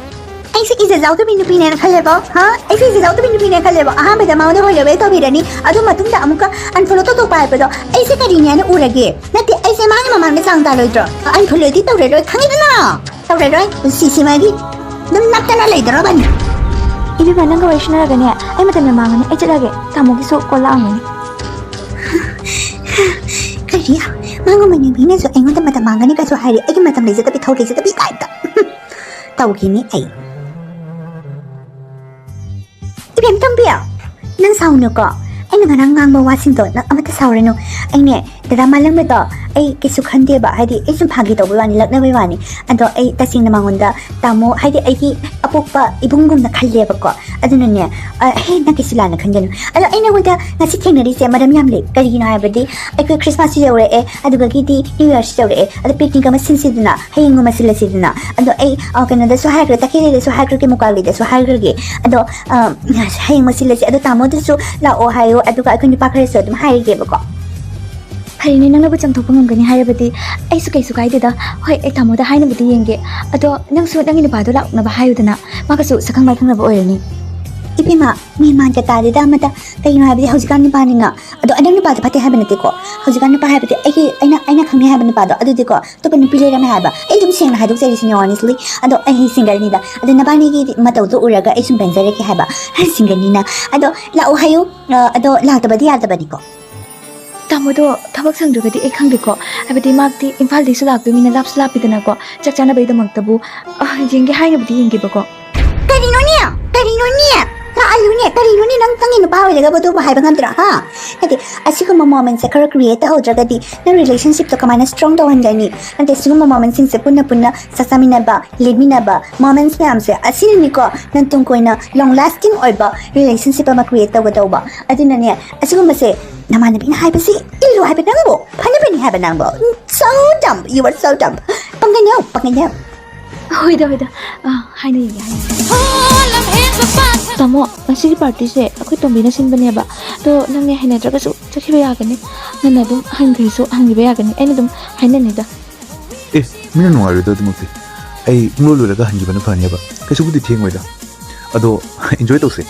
ꯑꯩꯁꯦ ꯏꯖꯠ ꯌꯥꯎꯗꯕꯤ ꯅꯨꯄꯤꯅꯦꯅ ꯈꯜꯂꯦꯕꯣ, ꯍꯥ? ꯑꯩꯁꯦ ꯏꯖꯠ ꯌꯥꯎꯗꯕꯤ ꯅꯨꯄꯤꯅꯦꯅ ꯈꯜꯂꯦꯕꯣ? ꯑꯍꯥꯟꯕꯗ ꯃꯉꯣꯟꯗ ꯍꯣꯏ ꯂꯣꯚꯦ ꯇꯧꯕꯤꯔꯅꯤ, ꯑꯗꯨ ꯃꯇꯨꯡꯗ ꯑꯃꯨꯛꯀ ꯑꯟꯐꯣꯂꯣ ꯇꯧꯊꯣꯛꯄ ꯍꯥꯏꯕꯗꯣ ꯑꯩꯁꯦ ꯀꯔꯤꯅꯦꯅ ꯎꯔꯒꯦ? ꯅꯠꯇꯦ, ꯑꯩꯁꯦ ꯃꯥꯒꯤ ꯃꯃꯥꯡꯗ ꯆꯥꯡ ꯇꯥꯔꯣꯏꯗ꯭ꯔꯣ? ꯑꯟꯐꯣꯂꯣꯗꯤ ꯇꯧꯔꯔꯣꯏ, ꯈꯪꯉꯤꯗꯅ? ꯇꯧꯔꯔꯣꯏ, ꯄꯨꯟꯁꯤꯁꯤꯃꯒꯤ ꯑꯗꯨꯝ ꯅꯞꯇꯅ ꯂꯩꯗꯣꯔꯕꯅꯤ꯫ ꯏꯕꯦꯝꯃ, ꯅꯪꯒ ꯋꯥꯔꯤ ꯁꯥꯟꯅꯔꯒꯅꯦ, ꯑꯩ ꯃꯇꯝ ꯌꯥꯝ ꯃꯥꯡꯉꯅꯤ, ꯑꯩ ꯆꯠꯂꯒꯦ, ꯇꯥꯃꯣꯒꯤꯁꯨ ꯀꯣꯜ ꯂꯥꯛꯑꯝꯒꯅꯤ꯫ ꯀꯔꯤ? ꯃꯥꯒꯨꯝꯕ ꯅꯨꯄꯤꯅꯁꯨ ꯑꯩꯉꯣꯟꯗ ꯃꯇꯝ ꯃꯥꯡꯒꯅꯤ ꯀꯥꯏꯁꯨ ꯍꯥꯏꯔꯤ, ꯑꯩꯒꯤ ꯃꯇꯝ ꯂꯩꯖꯗꯕꯤ, ꯊꯧ ꯂꯩꯖꯗꯕꯤ ꯇꯥꯏꯞꯇ꯫ ꯇꯧꯈꯤꯅꯤ ꯑꯩ꯫ ꯏꯕꯦꯝ ꯇꯣꯝꯕꯤ, ꯅꯪ ꯁꯥꯎꯅꯨꯀꯣ꯫ ꯑꯩꯅ ꯉꯔꯥꯡ ꯉꯥꯡꯕ ꯋꯥꯁꯤꯡꯗꯣ ꯅꯪ ꯑꯃꯠꯇ ꯁꯥꯎꯔꯅꯨ꯫ ꯑꯩꯅꯦ, ꯗꯗꯥ ꯃꯥꯂꯪꯕꯗꯣ ꯑꯩ ꯀꯩꯁꯨ ꯈꯟꯗꯦꯕ, ꯍꯥꯏꯗꯤ ꯑꯩ ꯁꯨꯝ ꯐꯥꯒꯤ ꯇꯧꯕꯩ ꯋꯥꯅꯤ, ꯂꯛꯅꯕꯩ ꯋꯥꯅꯤ꯫ ꯑꯗꯣ ꯑꯩ ꯇꯁꯦꯡꯅ ꯃꯉꯣꯟꯗ ꯇꯥꯃꯣ, ꯍꯥꯏꯗꯤ ꯑꯩꯒꯤ ꯑꯄꯣꯛꯄ ꯏꯕꯨꯡꯒꯨꯝꯅ ꯈꯜꯂꯦꯕꯀꯣ꯫ ꯑꯗꯨꯅꯅꯦ, ꯑ, ꯍꯦ, ꯅꯪ ꯀꯩꯁꯨ ꯂꯥꯟꯅ ꯈꯟꯒꯅꯨ꯫ ꯑꯗꯣ ꯑꯩ ꯅꯉꯣꯟꯗ ꯉꯁꯤ ꯊꯦꯡꯅꯔꯤꯁꯦ ꯃꯔꯝ ꯌꯥꯝ ꯂꯩ꯫ ꯀꯔꯤꯒꯤꯅꯣ ꯍꯥꯏꯕꯗꯤ ꯑꯩꯈꯣꯏ ꯈ꯭ꯔꯤꯁꯃꯥꯁꯁꯨ ꯌꯧꯔꯛꯑꯦ, ꯑꯗꯨꯗꯒꯤꯗꯤ ꯅ꯭ꯌꯨ ꯌꯔꯁꯨ ꯌꯧꯔꯛꯑꯦ꯫ ꯑꯗꯣ ꯄꯤꯛꯅꯤꯛ ꯑꯃ ꯁꯤꯟꯁꯤꯗꯅ, ꯍꯌꯦꯡꯒꯨꯝꯕ ꯁꯤꯜꯂꯁꯤꯗꯅ꯫ ꯑꯗꯣ ꯑꯩ, ꯑ, ꯀꯩꯅꯣꯗꯁꯨ ꯍꯥꯏꯈ꯭ꯔꯦ, ꯇꯈꯦꯜꯂꯩꯗꯁꯨ ꯍꯥꯏꯈ꯭ꯔꯒꯦ, ꯃꯨꯀꯥꯂꯤꯗꯁꯨ ꯍꯥꯏꯈ꯭ꯔꯒꯦ꯫ ꯑꯗꯣ, ꯑ, ꯍꯌꯦꯡꯃꯛ ꯁꯤꯜꯂꯁꯤ꯫ ꯑꯗꯣ ꯇꯥꯃꯣꯗꯁꯨ ꯂꯥꯛꯑꯣ ꯍꯥꯏꯌꯣ, ꯑꯗꯨꯒ ꯑꯩꯈꯣꯏ ꯅꯨꯄꯥ ꯈꯔꯁꯨ ꯑꯗꯨꯝ ꯍꯥꯏꯔꯒꯦꯕꯀꯣ꯫ ꯐꯔꯦꯅꯦ, ꯅꯪꯅꯕꯨ ꯆꯪꯊꯣꯛꯄ ꯉꯝꯒꯅꯤ ꯍꯥꯏꯔꯕꯗꯤ ꯑꯩꯁꯨ ꯀꯩꯁꯨ ꯀꯥꯏꯗꯦꯗ꯫ ꯍꯣꯏ, ꯑꯩ ꯇꯥꯃꯣꯗ ꯍꯥꯏꯅꯕꯗꯤ ꯌꯦꯡꯒꯦ꯫ ꯑꯗꯣ ꯅꯪꯁꯨ ꯅꯪꯒꯤ ꯅꯨꯄꯥꯗꯣ ꯂꯥꯛꯅꯕ ꯍꯥꯏꯌꯨꯗꯅ, ꯃꯥꯒꯁꯨ ꯁꯛꯈꯪ ꯃꯥꯏꯈꯪꯅꯕ ꯑꯣꯏꯔꯅꯤ꯫ ꯏꯕꯦꯝꯃ, ꯃꯦꯟ ꯃꯥꯟꯒ ꯇꯥꯗꯦꯗ ꯑꯃꯇ꯫ ꯀꯩꯅꯣ ꯍꯥꯏꯕꯗꯤ ꯍꯧꯖꯤꯛꯀꯥꯟ ꯅꯨꯄꯥꯅꯤꯅ, ꯑꯗꯣ ꯑꯗꯨ ꯅꯨꯄꯥꯗꯣ ꯐꯠꯇꯦ ꯍꯥꯏꯕ ꯅꯠꯇꯦꯀꯣ꯫ ꯍꯧꯖꯤꯛꯀꯥꯟ ꯅꯨꯄꯥ ꯍꯥꯏꯕꯗꯤ ꯑꯩꯒꯤ, ꯑꯩꯅ, ꯑꯩꯅ ꯈꯪꯅꯩ ꯍꯥꯏꯕ ꯅꯨꯄꯥꯗꯣ ꯑꯗꯨꯗꯤꯀꯣ ꯑꯇꯣꯞꯄ ꯅꯨꯄꯤ ꯂꯩꯔꯝꯃꯦ ꯍꯥꯏꯕ꯫ ꯑꯩ ꯑꯗꯨꯝ ꯁꯦꯡꯅ ꯍꯥꯏꯗꯣꯛꯆꯔꯤꯁꯤꯅꯦ, honestly꯫ ꯑꯗꯣ ꯑꯩ ꯁꯤꯡꯒꯜꯅꯤꯗ꯫ ꯑꯗꯣ ꯅꯕꯥꯅꯤꯒꯤ ꯃꯇꯧꯗꯣ ꯎꯔꯒ ꯑꯩ ꯁꯨꯝ ꯄꯦꯟꯖꯔꯛꯀꯦ ꯍꯥꯏꯕ꯫ ꯁꯤꯡꯒꯜꯅꯤꯅ꯫ ꯑꯗꯣ ꯂꯥꯛꯑꯣ ꯍꯥꯏꯌꯨ꯫ ꯑ, ꯑꯗꯣ ꯂꯥꯛꯇꯕꯗꯤ ꯌꯥꯗꯕꯅꯤꯀꯣ꯫ ꯇꯥꯃꯣꯗꯣ ꯊꯕꯛ ꯁꯪꯗ꯭ꯔꯒꯗꯤ ꯑꯩ ꯈꯪꯗꯦꯀꯣ꯫ ꯍꯥꯏꯕꯗꯤ ꯃꯥꯗꯤ ꯏꯝꯐꯥꯜꯗꯒꯤꯁꯨ ꯂꯥꯛꯇꯣꯏꯅꯤꯅ ꯂꯥꯞꯁꯨ ꯂꯥꯞꯄꯤꯗꯅꯀꯣ꯫ ꯆꯥꯛ ꯆꯥꯅꯕꯒꯤꯗꯃꯛꯇꯕꯨ, ꯑ, ꯌꯦꯡꯒꯦ ꯍꯥꯏꯅꯕꯨꯗꯤ ꯌꯦꯡꯒꯦꯕꯀꯣ꯫ ꯀꯔꯤꯅꯣꯅꯦ? ꯀꯔꯤꯅꯣꯅꯦ? ꯂꯥꯛꯍꯜꯂꯨꯅꯦ? ꯀꯔꯤꯅꯣꯅꯦ? ꯅꯪ ꯅꯪꯒꯤ ꯅꯨꯄꯥ ꯑꯣꯏꯔꯒꯕꯨ ꯑꯗꯨꯕꯨ ꯍꯥꯏꯕ ꯉꯝꯗ꯭ꯔꯥ? ꯍꯥ? ꯍꯥꯏꯗꯤ ꯑꯁꯤꯒꯨꯝꯕ momentꯁꯦ ꯈꯔ create ꯇꯧꯍꯧꯗ꯭ꯔꯒꯗꯤ ꯅꯪ relationshipꯇꯣ ꯀꯃꯥꯏꯅ strong ꯇꯧꯍꯟꯒꯅꯤ? ꯅꯠꯇꯦ, ꯁꯤꯒꯨꯝꯕ momentꯁꯤꯡꯁꯦ ꯄꯨꯟꯅ ꯄꯨꯟꯅ ꯆꯥꯛ ꯆꯥꯃꯤꯟꯅꯕ, ꯂꯦꯟꯃꯤꯟꯅꯕ moments ꯃꯌꯥꯝꯁꯦ ꯑꯁꯤꯅꯅꯤꯀꯣ ꯅꯪ ꯇꯨꯡ ꯀꯣꯏꯅ long lasting ꯑꯣꯏꯕ relationship ꯑꯃ create ꯇꯧꯒꯗꯧꯕ꯫ ꯑꯗꯨꯅꯅꯦ, ꯑꯁꯤꯒꯨꯝꯕꯁꯦ ꯅꯃꯥꯟꯅꯕꯤꯅ ꯍꯥꯏꯕꯁꯤ ꯏꯜꯂꯨ ꯍꯥꯏꯕ ꯅꯪꯕꯨ, ꯐꯅꯕꯅꯤ ꯍꯥꯏꯕ ꯅꯪꯕꯨ꯫ So dumb, you are so dumb. ꯄꯪꯒꯅꯤ, ꯄꯪꯒꯅꯤ꯫ ꯍꯣꯏꯗ, ꯍꯣꯏꯗ꯫ ꯑ, ꯍꯥꯏꯅ ꯌꯦꯡꯒꯦ, ꯍꯥꯏꯅ ꯌꯦꯡꯒꯦ꯫ ꯇꯥꯃꯣ, ꯉꯁꯤꯒꯤ partyꯁꯦ ꯑꯩꯈꯣꯏ ꯇꯣꯝꯕꯤꯅ ꯁꯤꯟꯕꯅꯦꯕ꯫ ꯑꯗꯣ ꯅꯪꯅꯦ ꯍꯩꯅꯗ꯭ꯔꯒꯁꯨ ꯆꯠꯈꯤꯕ ꯌꯥꯒꯅꯤ꯫ ꯉꯟꯅ ꯑꯗꯨꯝ ꯍꯟꯈ꯭ꯔꯁꯨ ꯍꯟꯈꯤꯕ ꯌꯥꯒꯅꯤ꯫ ꯑꯩꯅ ꯑꯗꯨꯝ ꯍꯥꯏꯅꯅꯤꯗ꯫ ꯑꯦ, ꯃꯤꯅ ꯅꯨꯡꯉꯥꯏꯔꯣꯏꯗ ꯑꯗꯨꯃꯛꯇꯤ꯫ ꯑꯩ ꯄꯨꯡꯂꯣꯏ ꯂꯣꯏꯔꯒ ꯍꯟꯈꯤꯕꯅ ꯐꯅꯦꯕ꯫ ꯀꯩꯁꯨꯕꯨꯗꯤ ꯊꯦꯡꯉꯣꯏꯗ꯫ ꯑꯗꯣ enjoy ꯇꯧꯁꯦ꯫